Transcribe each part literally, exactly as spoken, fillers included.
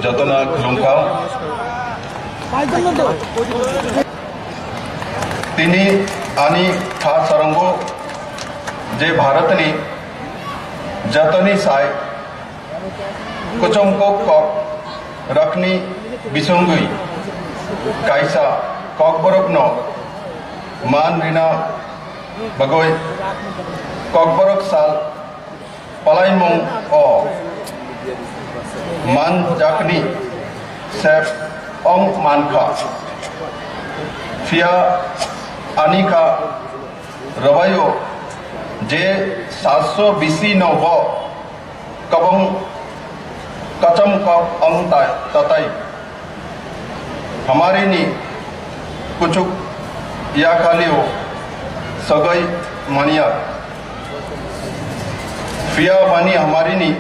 Jotono khulumkha. Tini ani kha sarango je Bharatni jotoni sai kuchomkuk kok rakni bisingwi kaisa kokborokno man rina bagwi kokborok sal palaimung o manjakni sep ong mankha. Phiya ani kha rwbaio je sasso bisi no bo kabang kacham kok ong tai tatai. Hamarini kuchuk yakhalio sagai mania. Phiya bani hamarini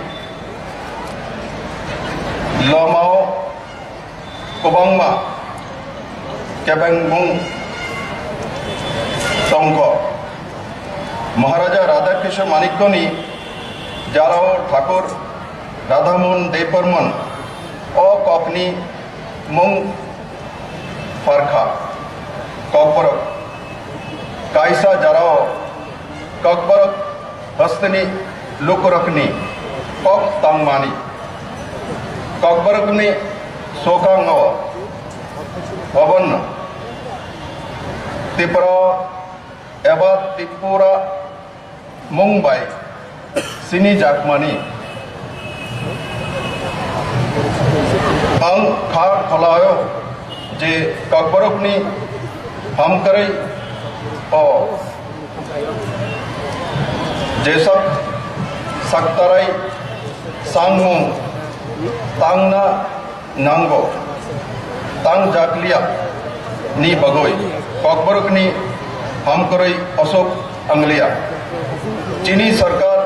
lomao kwbangma kebengmung tongkho. Maharaja Radhakishore Manikyani jarao Thakur Radhamohan Debbarman o kokni mung pharkha. Kokborok kaisa jarao kokborok hasteni lukurokni kok tangmani. Kokborokni sokango obono Tripura eba Tripura mung bai sinijakmani. Ang kha kholao je kokborokni hamkwrwi o jesok saktarai sangmung tangna nango, tangjakliya ni bagwi kokborokni hamkwrwi osok angliya. Chini sarkar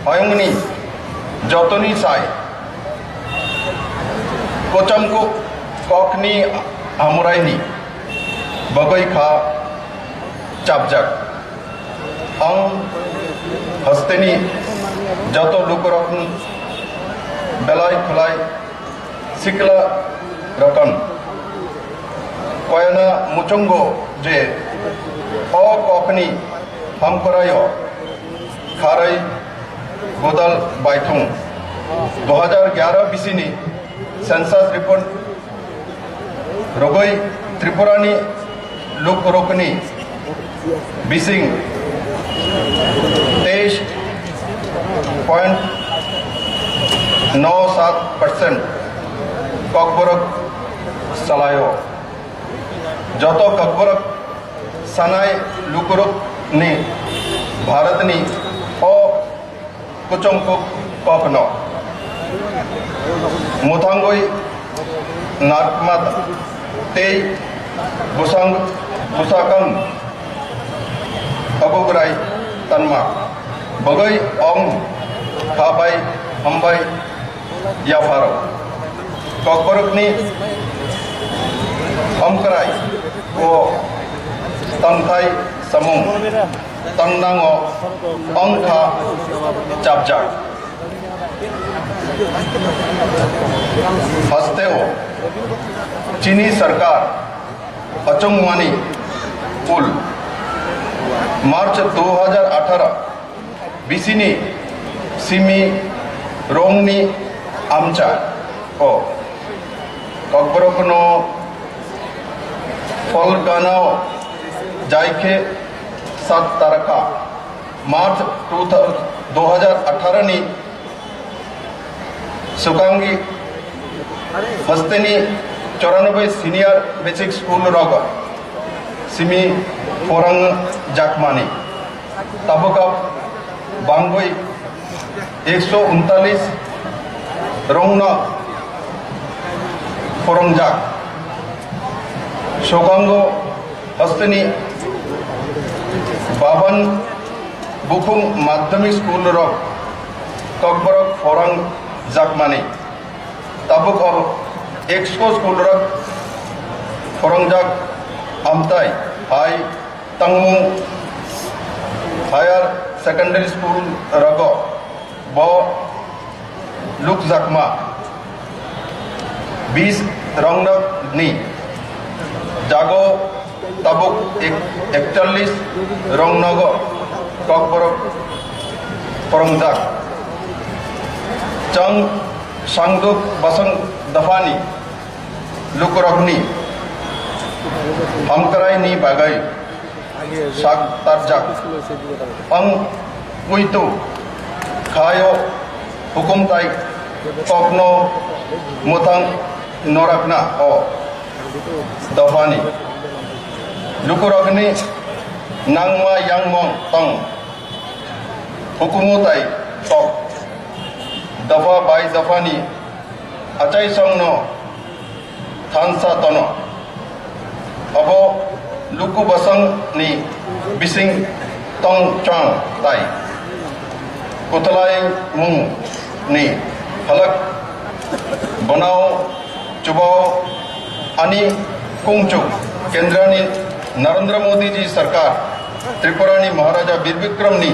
ayongni jotoni sai kochomkuk kokni amuraini bagwi kha chapjak. Ang hasteni joto lukurokni belai khulai sikla rokon koyana muchungo je o kokni hamkwraio kharwi godal baithung. Dui hajar gyara bisini census report rogwi Tripurani lukurokni bising teis point no sat percent kokborok salaio. Joto kokborok sanai lukurokni Bharatni o kuchomkuk kokno mwthangwi narwkma tei bwsang bwsakang hagugrai tanma bagwi ong kha bai hambai yapharo. Kokborokni hamkrai o tangthai samung tangnango ong kha chapjak. Hasteo chini sarkar achongmani kul March dui hajar atharo bisini simi rongni amcha o kokborokno Phalganao jaikhe sat taraka March two thou-, dui hajar atharo ni swkangi hasteni choranobai senior basic school rogo simi phwrwng jakmani. Tabuk bangwi ekso untalis rongno phwrwngjak. Swkango hasteni Baban Bukhung Madhyamik School rok kokborok phwrwng jakmani. Tabuk o ekso school rok phwrwngjak amtai hai tangmung higher secondary school rogo bo lukjakma Bis rongnog ni jago tabuk ek-, ekchallis rongnogo kokborok phwrwngjak. Chwng Sangduk Bwswng dophani lukurokni hamkraini bagwi sak tarjak. Ang puitu khaio hukum tai kokno mwthang norakna o dophani lukurokni nangma yangmung tong hukumu tai tok dopha bai dophani achaisongno thansa tono. Abo luku bwswng ni bising tong chwng tai kwtwlai mung ni halak bwnao chubao ani kungchuk Kendra ni Narendra Modi ji sarkar Tripura ni Maharaja Bir Bikram ni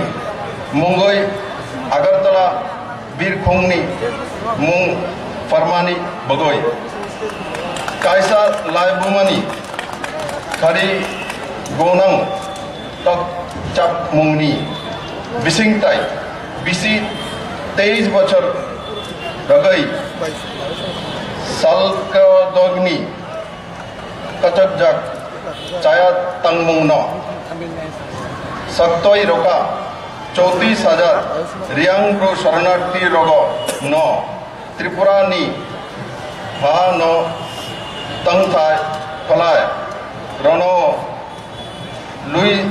mungoi Agartala Birkhungni mung pharmani bagwi kaisa laibumani khari gonang tok chapmungni bisingtai bisi teis bochor rwgwi salkadogni kachakjak chaya tangmungno saktoi roka chowtris hajar Riang Bru Sharanarthi rogo no Tripura ni ha no tangthai kholai rono lui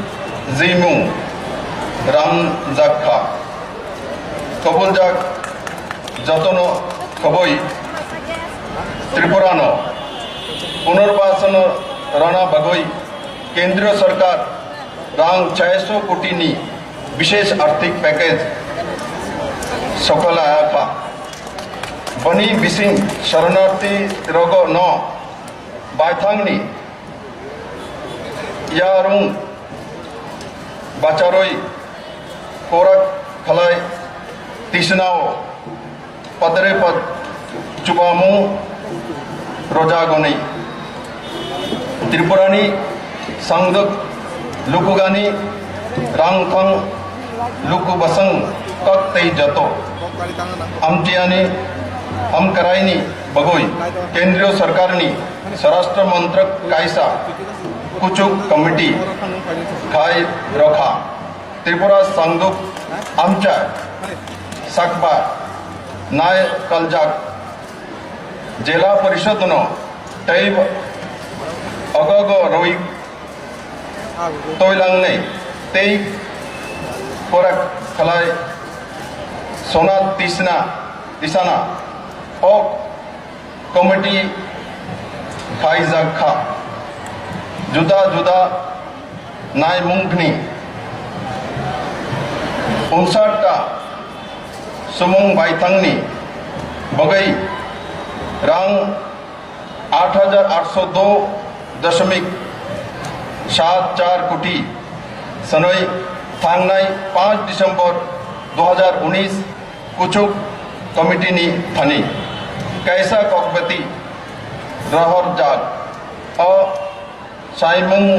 jimung ram jakha. Kobuljak jotono khoboi Tripura no punorbasano rana bagoi Kendriya Sarkar rang chaiso koti ni bishesh arthik package sokolaya kha. Boni bising sharanarthi rogo no baithang ni yarung bacharoi korak khalai tisnao padre pad chubamung rojagonei. Tripurani sangduk lukugani rangthang luku basang kak tei jato amtiani amkaraini bagoi Kendriya Sarkarni Swarashtra Mantrak kaisa kuchuk committee khai rokha. Tripura sangduk amcha sakba nai kaljak Jela Parishad no tei ogogo roi toilangnai tei korak khalai sona tisna tisana o committee khaijak kha. Juda juda naimungni unsat ta sumung baithangni bagwi rang aat hajar aatso do dashmik saat char koti sanoi thangnai panch December dui hajar unis kuchuk committee ni thani kaisa kokbati rohor jak o saimung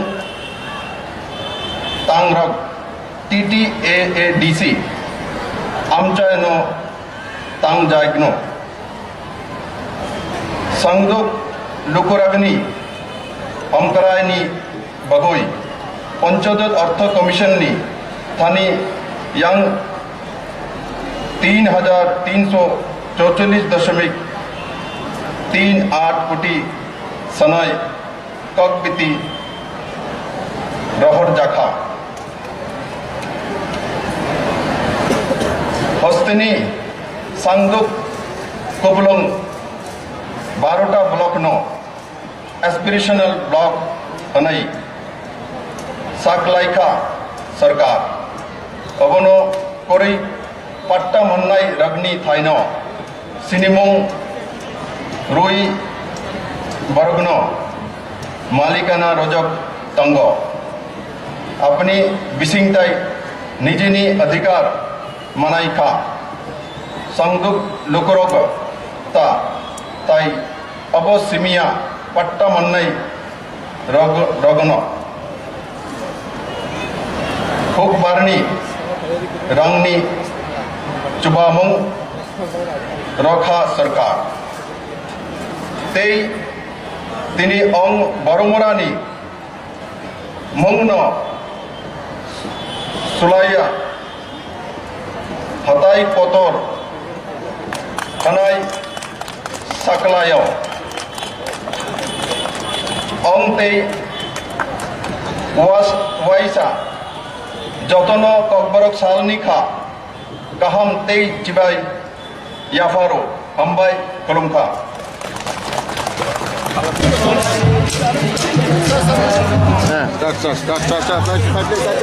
tangrok T T A A D C amchaino tangjagno sangduk lukuragni hamkraini bagoi Panchayat Artha Commission ni thani yang tin hajar tinso chorchollis dashmik tin aat koti sanai kokbiti rohor jakha. Hosteni sangduk kublung barota block no aspirational block hwnwi saklaikha sarkar. Obono kwrwi patta mannai rokni thaino sinimung rwi borokno malikana rojak tongo. Apni bisingtai nijini adhikar manai kha. Sangduk lukurok ta tai Bo simiya patta mannai rog-, rogno. Hukbarni rangni chubamung rokha sarkar. Tei tini ong boromorani mungno sulaiya hatai kotor hanai saklayo. Ong tei was-, waisa jotono kokborok salni kha kaham tei chibai yapharo hambai khulumkha.